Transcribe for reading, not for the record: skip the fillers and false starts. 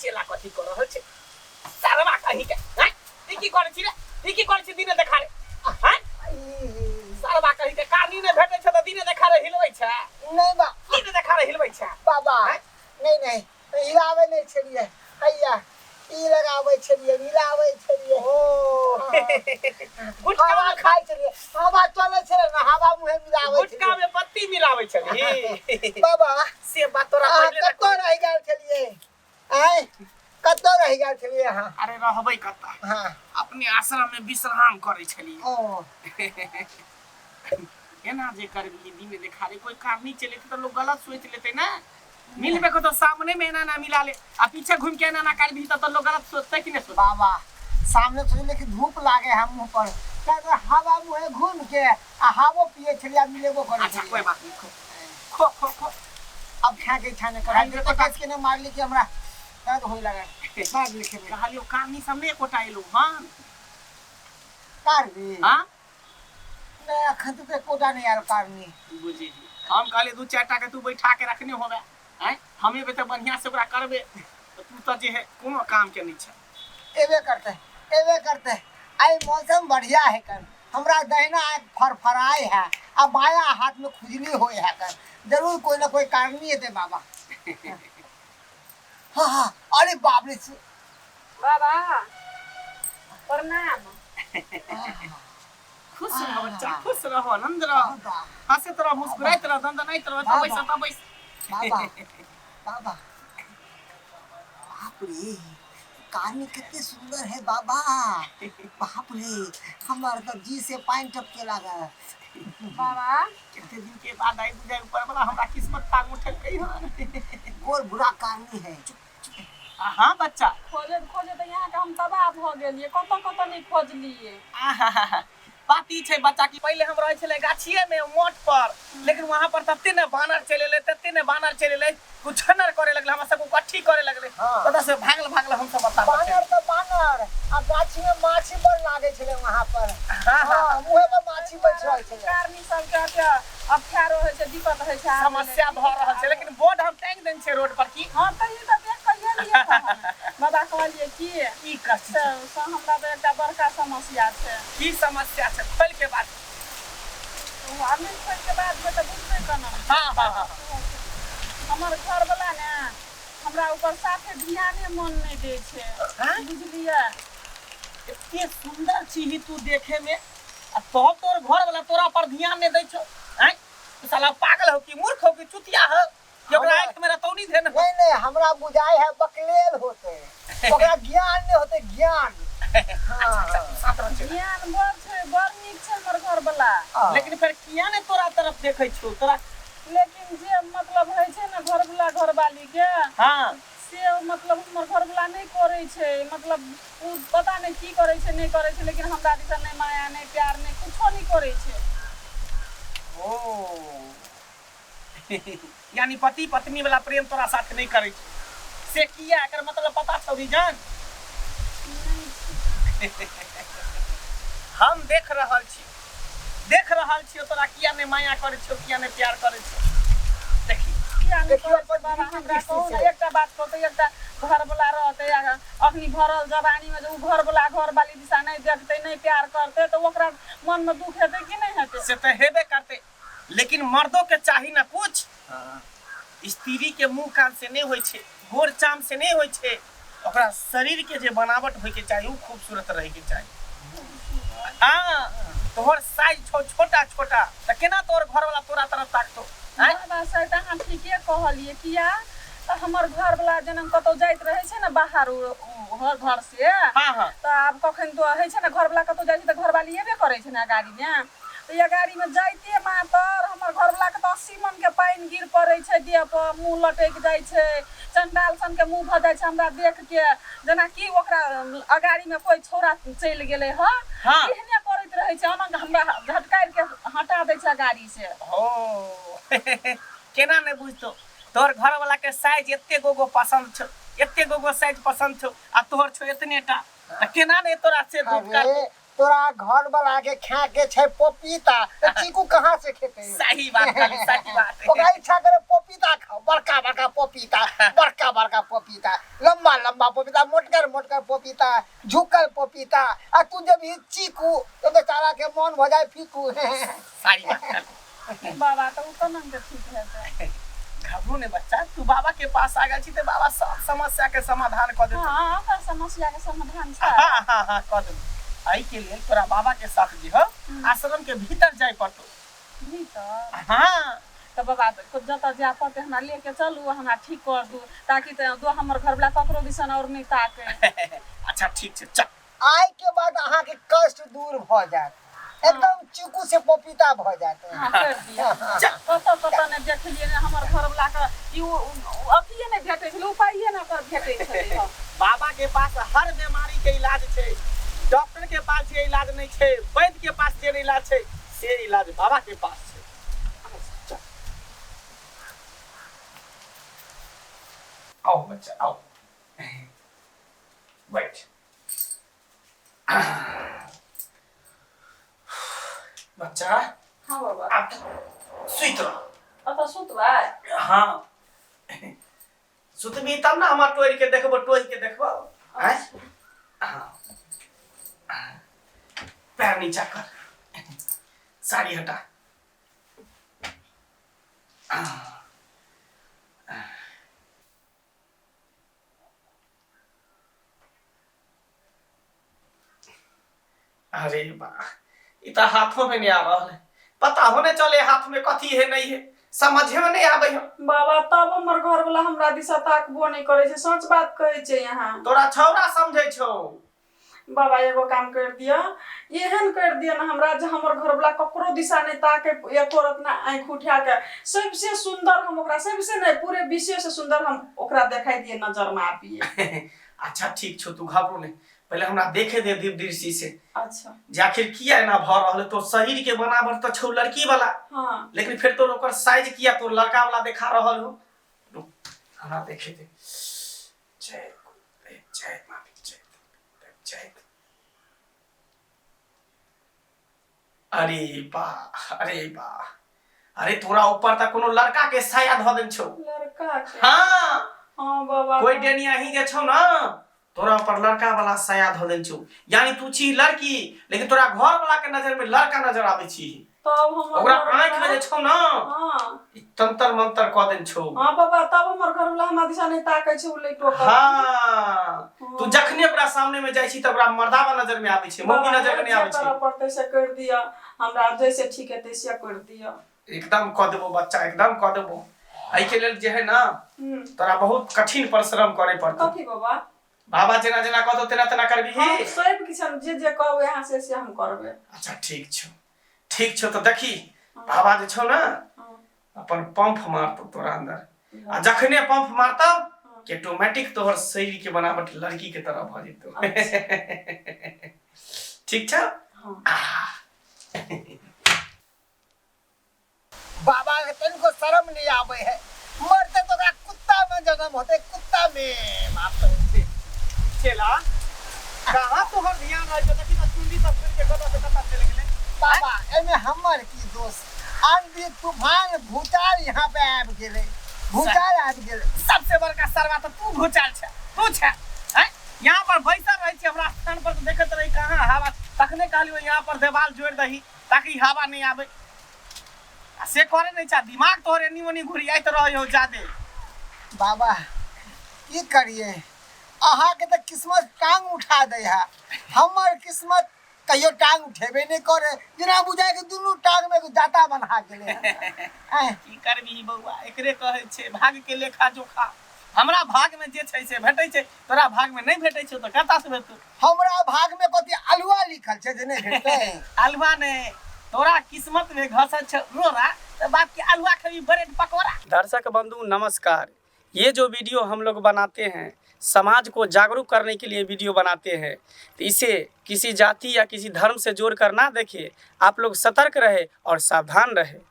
चेला कथी कर रहल छै सरवा कहीं के हैं ई की करै छी रे ई की करै छी दिने देखारे हैं सरवा कहीं के कारनी नहि भेटै छै तऽ दिने देखारे हिलबै छै नहीं बा दिने देखारे हिलबै छै बाबा नहीं नहीं हिलाबै नहि छलियै हैया ई लगाबै छलियै मिलाबै छलियै ओ गुटका हवा में खाइ छलियै हवा चलै छलै ने हवा मुँहे मिलाबै गुटका छलियै में पत्ती मिलाबै छली बाबा से बात तोरा अहाँ पहिले कतऽ रहि गेल छलियै आँय कतऽ रहि गेल छलियै अहाँ अरे रहबै कतऽ हँ अपने आश्रम में विश्राम करै छलियै ओ एना जे करबही दिने देखारे कोई कारनी चले तऽ लोग गलत सोच लेते ना मिलबे को तो सामने में एना ना मिला ले आ पीछे घूम के एना ना करबही तब तो लोग गलत सोचते कि नहीं सोचते बाबा सामने सोचले कि धूप लागे है मुंह पर तब हवा मुँहे घूम के आ हवो पिए छलियै आ मिलेबो करै अच्छा छलियै कोई बात नहीं खो खो खो खो अब खा के इच्छा नहीं करा खाइ तो कस के नहीं मारली कि हमरा दर्द होए लगा बाद में खेबै कहलियो कारनी सब नहीं एकोटा एलू हन कारनी हाँ नहीं अखन तो एकोटा नहीं आयल कारनी बुझी हम कहलिए दू चारि टा के तू बैठा के रखने होबे आँय हम एबै तऽ बढ़िआँ से ओकरा करबै तऽ तू तऽ जे है कोनो काम के नहि छै एबे करते एबे करते आई मौसम बढ़िया है कन हमरा दहिना आँख फरफराए है आ बाया हाथ में खुजली होए है कन जरूर कोई ना कोई कारनी हेतै बाबा हाँ हाँ अरे बाप रे बाबा प्रणाम खुश रह बच्चा खुश रह आनंद रह बाबा हंसैत रह मुस्कुराइत रह दनदनाइत रह तऽ बैस तऽ बैस बाबा बाबा बाप रे कारनी कितने सुंदर है बाबा बाप रे हमर तो जी से पानी टपके लागल बाबा कते दिन के बाद आई बुझाइ ऊपर वाला हमरा किस्मत टांग उठेलकै हन गोर बुरा कारनी है हाँ बच्चा खोजैत खोजैत यहाँके हम तबाह भऽ गेलियै कतऽ कतऽ नहि खोजलियै आहाहाहा। बात ई छै बच्चा कि पहिले हम रहै छलै गाछिए में मोट पर लेकिन वहां पर तते ने बानर चलि एलै तते ने बानर चलि एलै कुछ नर करे लगलै हमरा सबके उकट्ठी करे लगलै हाँ। ओतऽ से भागल भागल हम सब बता बानर तऽ बानर आ गाछी में माछी बड़ लागे छलै वहां पर हाँ, हाँ। हाँ मुहे पर माछी बैठल छलै कारनी सबके एते अफेरो होइ छै दिक्कत होइ छै समस्या भऽ रहल छै लेकिन बोर्ड हम टांगि देने छियै रोड पर की हँ तऽ ई तऽ देख कऽ गेलियै तहन। बाबा कहलियै की की कष्ट से छै से हमरा तऽ एकटा बड़का समस्या छै की समस्या छै खोलि के बात ओ आब नहि खोलि के बाद मे तऽ बुझबै केना हाँ हाँ हाँ हमर घरवला ने हमरा ऊपर साफे ध्याने मन नहि दै छै हाँ? बुझलियै एते सुंदर छी तू देखे में आ तब तोर घर वाला तोरा पर ध्यान नहीं दै छौ आँय तू साला पागल हो कि मूर्ख हो कि चुतिया हो कि ओकरा हमरा- आँखि में रतौनी देन हो नहीं नहीं हमरा बुझाय है बकलेल होते ओकरा ज्ञान नहीं होते ज्ञान हाँ, अच्छा तू साथ रह छै ध्यान बड़ छै बड़ नीक छै हमर घरवला हाँ। लेकिन फेर किया ने तोरा तरफ देखै छौ तोरा लेकिन जे मतलब होइ छै ने घरवला घरवालीके हाँ से मतलब हमर घरवला नहि करै छै मतलब ओ पता नहि की करै छै नहि करै छै लेकिन हमरा दिसन नहि माया नहि प्यार नहि कुछो नहि करै छै ओ यानी पति पत्नी वाला प्रेम तोरा साथ नहीं करै छै से किया एकर मतलब पता छौ रीजन हम देख रहल छी देख रहल छियौ तोरा किया नहि माया करै छियौ किया नहि प्यार करै छियौ देखी किया नहि देखियौ करै छै अपन बाबा दृष्टि हमरा कहू ने से। एकटा बात कहू तऽ एकटा घरवला रहतै आ अखनी भरल जवानीमे जे ओ घरवला घरवाली दिशा नहि देखतै नहि प्यार करतै तऽ ओकरा मनमे दुख हेतै कि नहि हेतै से तऽ हेबे करतै लेकिन मर्दों के चाही ना कुछ स्त्री के मुंह कान से नहीं होइ छै गोर चाम से नहीं होइ छै ओकरा शरीर के जे बनावट होय के चाही उ खूबसूरत रहे के चाही हाँ तोहर साइज छौ छोटा छोटा तऽ केना तोहर घर वाला तोरा तरफ ताकतौ आँय? बाबा से तऽ अहाँ ठीके कहलियै किया तऽ हमर घरवला जेना कतहु जाइत रहै छै ने बाहर घर घर से हाँ हाँ तऽ आब कखन तो होइ छै ने घरवला कतहु जाइ छै तऽ घरवाली एबे करै छै ने गाड़ीमे तऽ या गाड़ीमे जाइते मातर हमर घरवलाके तऽ 80 मनके पानि गिर पड़ै छै देहपर मुँह लटकि जाइ छै चण्डाल सनके मुँह भऽ जाइ छै हमरा देखके जेनाकि ओकरा अगाड़ीमे कोइ छौड़ा चलि गेलै हँ हाँ। एहने करैत रहै छै ओना हमरा झटकारिके हटा दै छै गाड़ीसँ हो केना नहि बुझतौ तोहर घरवला के साइज एते गो गो पसंद छौ एते गो गो साइज पसंद छौ आ तोहर छौ एतने टा तऽ केना नहि तोरा से दूध अरे तोरा घर वाला के खा के छै पपीता तऽ चीकू कहाँ से खेतै सही बात कहली सही बात ओकरा इच्छा करे पपीता खाओ बड़का बड़का पपीता बड़का बड़का पपीता लंबा लंबा लंबा पपीता, मोटगर मोटगर पपीता, झुकल पपीता, आ तू जब ही चीकू तो बेचारा के मन भ जाए फीकू। सारी बात कर। बाबा तऽ ओ केना के ठीक हेतै? घबरो ने बच्चा, तू बाबा के पास आ गेल छी तऽ बाबा सब समस्या के समाधान कऽ देतौ। हँ, ओकर समस्या के समाधान छै। हाँ हाँ हाँ, कऽ देबो। एहि के लेल तोरा बाबा के साथ जे हो आश्रम के भीतर जाय पड़तौ। भीतर? हाँ। तऽ बाबा जतऽ जाय पड़तै हमरा लेके चलू, हमरा ठीक कर दू, ताकि तऽ दो हमर घरवला ककरो दिसन आओर नहि ताकै। अच्छा ठीक छै, चल। आइ के बाद अहाँ के कष्ट दूर भ जायत, एकदम चीकू से पपीता भ जायत। हाँ, कर दिअ। कतऽ कतऽ नहि देखलियै ने, हमर घरवला के ई अथिये नहि भेटै छलै, उपाये नहि ओकर भेटै छलै। हँ। बाबा के पास हर बीमारी के इलाज छै, डॉक्टर के पास जे इलाज नहीं छै, वैद्य के पास जे इलाज छै, से इलाज बाबा के पास छै। चल। आओ बच्चा आओ, बैठ बच्चा। हाँ बाबा। आब सुति रह। अतऽ सुतबै? हाँ, सुतबी तब ना हमरा टोहि के देखबो, टोहि के देखबो। आँय? हाँ, पैर नीचा कर, साड़ी हटा। अरे वाह, ई तऽ हाथों में नहीं आ रहल है, पता हो नहीं चले हाथ में कथी है नहीं है, समझे में नहीं आवे है। बाबा तब हमर घरवला हमरा दिशा ताकबो नहि करै छै, सच बात कहै छै यहाँ। तोरा छौड़ा समझे छौ। बाबा एगो काम कर दिअ, एहन कर दिअ ने हमरा जे हमर घरवला ककरो दिशा नहि ताके एको रत्ना आँखि उठा के, सबसे सुंदर हम ओकरा, सबसे नहि पूरे विश्व से सुंदर हम ओकरा देखाई दिए, नजर में आबिए। अच्छा ठीक छौ, तू घबरो नहीं, पहले हमरा देखे दे दिव्य दृष्टि से। अच्छा। जे आखिर किया एना भ रहल है, तोर शरीर के बनावट तो छौ लड़की वाला। हाँ। लेकिन फिर तोर ओकर साइज किया तोर लड़का वाला देखा रहल हो। रुक, हमरा देखे दे। जय गुरुदेव, जय मालिक, जय गुरुदेव, जय। अरे बा, अरे बा, अरे तोरा ऊपर तक कोनो लड़का के साया धऽ देन छौ। लड़का के? हाँ। हाँ बाबा। कोई डेनिया ही जे छौ ना, तोरा ऊपर लड़का वाला साया धऽ देन छौ, यानी तू छी लड़की लेकिन तोरा घर वाला के नजर में लड़का नजर आबै छी। तब हमर ओकरा घरवला- आँखि में जे छौ ना, हाँ। ई तंतर मंतर कऽ देन छौ। हाँ बाबा, तब हमर घरवला हमरा दिशा नहि ताकै छै, उलटो कऽ। हाँ, तू जखने ओकरा सामने में जाइ छी तऽ ओकरा मर्दावा नजर में आबै छै, मौगी नजर में नहि आबै छै। करऽ पड़तै से कर दिअ, हमरा जैसे ठीक हेतै से कर दिअ। एकदम कऽ देबो बच्चा, एकदम कऽ देबो। एहिके लेल जे है ना, तोरा बहुत कठिन परिश्रम करे पड़तौ। कथी बाबा? बाबा जेना जेना कहतौ तेना तेना करबिही। हम सब किछु, हम जे जे कहबै अहाँ से से हम करबै। अच्छा ठीक छौ, ठीक छौ। तऽ देखी बाबा जे छौ ना, अपन पंप मारतौ तोरा अंदर, आ जखने पंप मारतौ कि ऑटोमेटिक तोहर शरीर के बनावट लड़की के तरह भऽ जेतौ। ठीक छौ? हाँ। बाबा के तनिको शर्म नहीं आवे है, मरते तो ओकरा कुत्ता में जन्म होते, कुत्ता में। माफ कर। चेला, कहाँ तोहर ध्यान रहे छौ? देखी तऽ चुंडी सब छोड़ि के कतऽ से कतऽ चलि गेलै। बाबा एमे हमर की दोष, आंधी तूफान भूचाल यहाँ पे आबि गेलै, भूचाल आबि गेलै। सबसे बड़का सरवा तऽ तू भूचाल छै, तू छै। हैं? यहाँ पर बैसल रहै छी हमरा स्थान पर तऽ देखैत रही कहाँ हवा, तखने कहलियौ यहाँ पर देवाल जोड़ि दही ताकि हवा नहीं आवे, आ से करे नहीं चाह, दिमाग तोहर एनी ओनी घुरियाइत रहै हो जादे। बाबा की करिए, अहाँ के तऽ किस्मत टांग उठा दै है, हमर किस्मत कहियो टांग उठेबे नहीं करे, जेना बुझाय कि दुनू टांग में एगो जाता बन्हा गेलै हन। की करबी बौआ, एकरे कहै छै भाग्य के लेखा जोखा। हमरा भाग में जे छै से भेटै छै, तोरा भाग में नहीं भेटै छै तऽ कतऽ से भेटतौ? हमरा भाग में कथी अलुआ लिखल छै जे नहीं भेटतै? अलुआ नहीं, तोरा किस्मत में घसल छै रोड़ा, तऽ बाप के अलुआ खेबी ब्रेड पकौड़ा। दर्शक बंधु नमस्कार, ये जो वीडियो हम लोग बनाते हैं समाज को जागरूक करने के लिए वीडियो बनाते हैं, तो इसे किसी जाति या किसी धर्म से जोड़ कर ना देखें। आप लोग सतर्क रहे और सावधान रहे।